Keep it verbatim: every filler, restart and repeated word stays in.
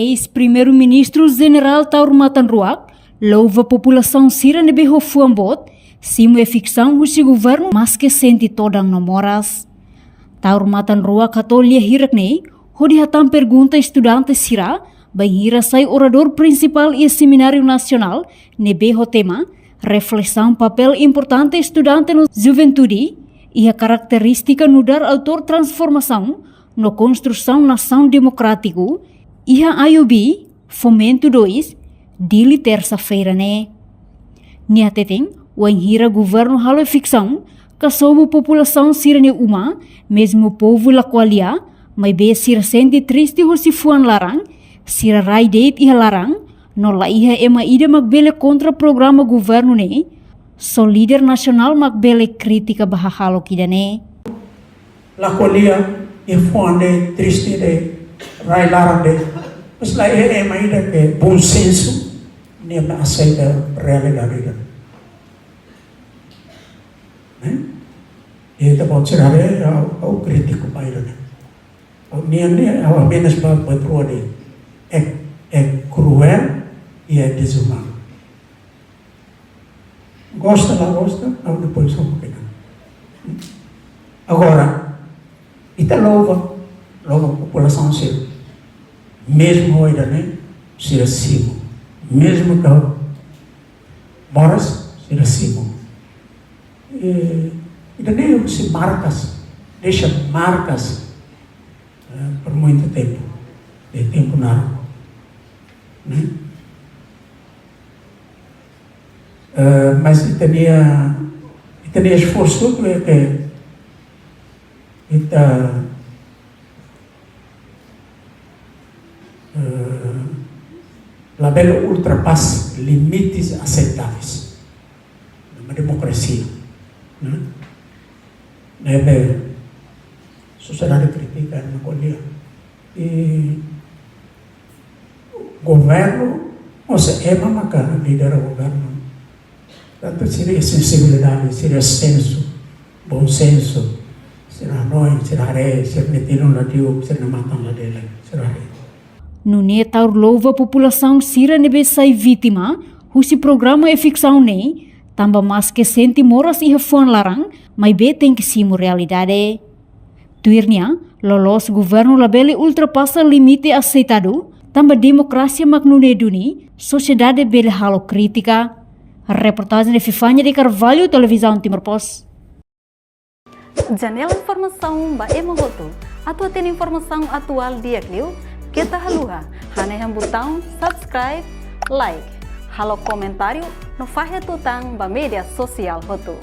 Eis-Primeiru-Ministru Jenerál Taur Matan Ruak louva populasaun sira ne'ebé ho fuan boot simu eviksaun husi governu maske sente todan no moras. Taur Matan Ruak hato'o lia hirak-ne'e hodi hatán pergunta estudante sira bainhira sai oradór prinsipál iha Semináriu Nasionál ne'ebé ho tema Reflesaun papél importante estudante no juventude iha karakterístika nu'udar autór transformasaun no konstrusaun nasaun demokrátiku iha I U B, Fomento dois, Dili, tersa-feira ne'e. Nia hateten, wainhira governu halo eviksaun, kasobu populasaun sira-nia uma, mezmu povu la ko'alia, maibé sira sente triste husi fuan laran, sira rai de'it iha laran, no la iha ema ida mak bele kontra programa governu ne'e, só líder nasionál mak bele kritika ba hahalok ida-ne'e. La ko'alia, iha fuan de'it, triste de'it, rai laran de'it. Mas la iha ema ida ke bom sensu, nia aseita realidade ida. Ne'e? Ita pode tirar, eh, ha'u, ha'u krítiku ba ida-ne'e. Ha'u, nia, nia, ha'u, ao menos ba, ba rua de'it. É, é cruel e é desumano. Gosta, la gosta, ha'u depois só um pouquinho. Agora, ita louva, louva populasaun sira. Mezmu ho ida-ne'e, sira simu. Mezmu ke moras, sira simu. Eh, ida-ne'e husi markas, deixa markas, eh, por muito tempo, de tempo naruk, ne'e? Eh, mas ita-nia, ita-nia esforsu ke, ke ita, eh, labele ultrapasa limites aceitáveis numa democracia, ne'e? Ne'ebé sosiedade kritika, ema ko'alia. I governu, ou seja, ema maka lidera governu. Portantu, sira-nia sensibilidade, sira-nia sensu, bom sensu, sira hanoin, sira haree, sira-nia tilun la diuk, sira-nia matan la delek, sira haree. Nune'e Taur louva populasaun sira ne'ebé sai vítima husi programa eviksaun ne'e, tanba maske sente moras iha fuan laran, maibé tenke simu realidade. Tuir nia, loloos governu labele ultrapasa limite aseitadu, tanba demokrasia mak nune'e duni, sosiedade bele halo kritika. Reportajen Fifania de Carvalho, Televizaun Timor Post. Janela informasaun ba ema hotu. Atu hatene informasaun atuál di'ak liu, keta haluha hanehan butaun subscribe, like, halo komentáriu no fahe tutan ba média sosiál hotu.